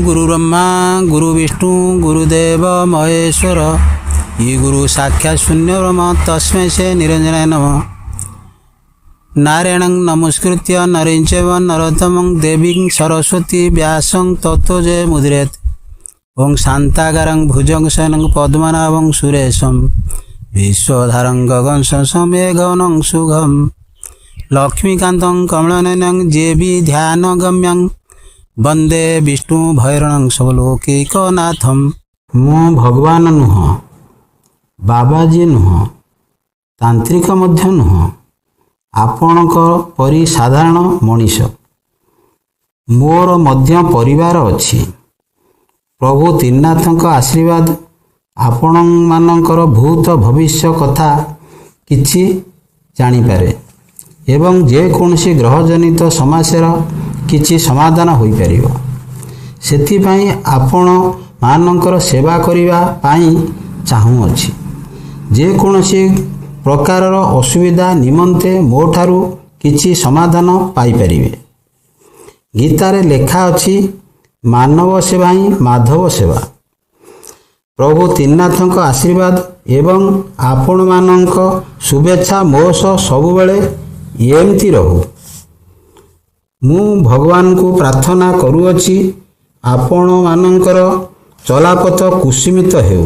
ଗୁରୁ ବ୍ରହ୍ମା ଗୁରୁ ବିଷ୍ଣୁ ଗୁରୁଦେବ ମହେଶ୍ୱର, ଇ ଗୁରୁ ସାକ୍ଷାତ ଶୂନ୍ୟ ବ୍ରହ୍ମ, ତସ୍ମୈ ସେ ନିରଞ୍ଜନାୟ ନମଃ। ନାରାୟଣଂ ନମସ୍କୃତ୍ୟ ନରଂ ଚୈବ ନରୋତ୍ତମଂ ଦେବୀଂ ସରସ୍ୱତୀ ବ୍ୟାସଂ ତତୋ ଜୟମୁଦୀରୟେତ୍। ଓଁ ଶାନ୍ତାକାରଂ ଭୁଜଙ୍ଗଶୟନଂ ପଦ୍ମନାଭଂ ସୁରେଶಂ ବିଶ୍ୱଧାରଂ ଗଗନସମେଘନଂ ସୁଘಂ ଲକ୍ଷ୍ମୀକାନ୍ତଂ କମଳନୟନଂ ଯେବି ଧ୍ୟାନଗମ୍ୟଂ ବନ୍ଦେ ବିଷ୍ଣୁ ଭୈରଣଂ ସବଲୋକୈକନାଥಂ। ମୁଁ ଭଗବାନ ନୁହଁ, ବାବାଜୀ ନୁହଁ, ତାନ୍ତ୍ରିକ ମଧ୍ୟ ନୁହଁ, ଆପଣଙ୍କ ପରି ସାଧାରଣ ମଣିଷ। ମୋର ମଧ୍ୟ ପରିବାର ଅଛି। ପ୍ରଭୁ ତ୍ରିନାଥଙ୍କ ଆଶୀର୍ବାଦ ଆପଣମାନଙ୍କର ଭୂତ ଭବିଷ୍ୟ କଥା କିଛି ଜାଣିପାରେ ଏବଂ ଯେକୌଣସି ଗ୍ରହଜନିତ ସମସ୍ୟାର କିଛି ସମାଧାନ ହୋଇପାରିବ। ସେଥିପାଇଁ ଆପଣମାନଙ୍କର ସେବା କରିବା ପାଇଁ ଚାହୁଁଅଛି। ଯେକୌଣସି ପ୍ରକାରର ଅସୁବିଧା ନିମନ୍ତେ ମୋଠାରୁ କିଛି ସମାଧାନ ପାଇପାରିବେ। ଗୀତାରେ ଲେଖା ଅଛି, ମାନବ ସେବା ହିଁ ମାଧବ ସେବା। ପ୍ରଭୁ ତ୍ରିନାଥଙ୍କ ଆଶୀର୍ବାଦ ଏବଂ ଆପଣମାନଙ୍କ ଶୁଭେଚ୍ଛା ମୋ ସହ ସବୁବେଳେ ଏମିତି ରହୁ। ମୁଁ ଭଗବାନଙ୍କୁ ପ୍ରାର୍ଥନା କରୁଅଛି, ଆପଣମାନଙ୍କର ଚଲାପଥ କୁସୁମିତ ହେଉ।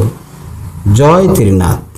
ଜୟ ତ୍ରିନାଥ।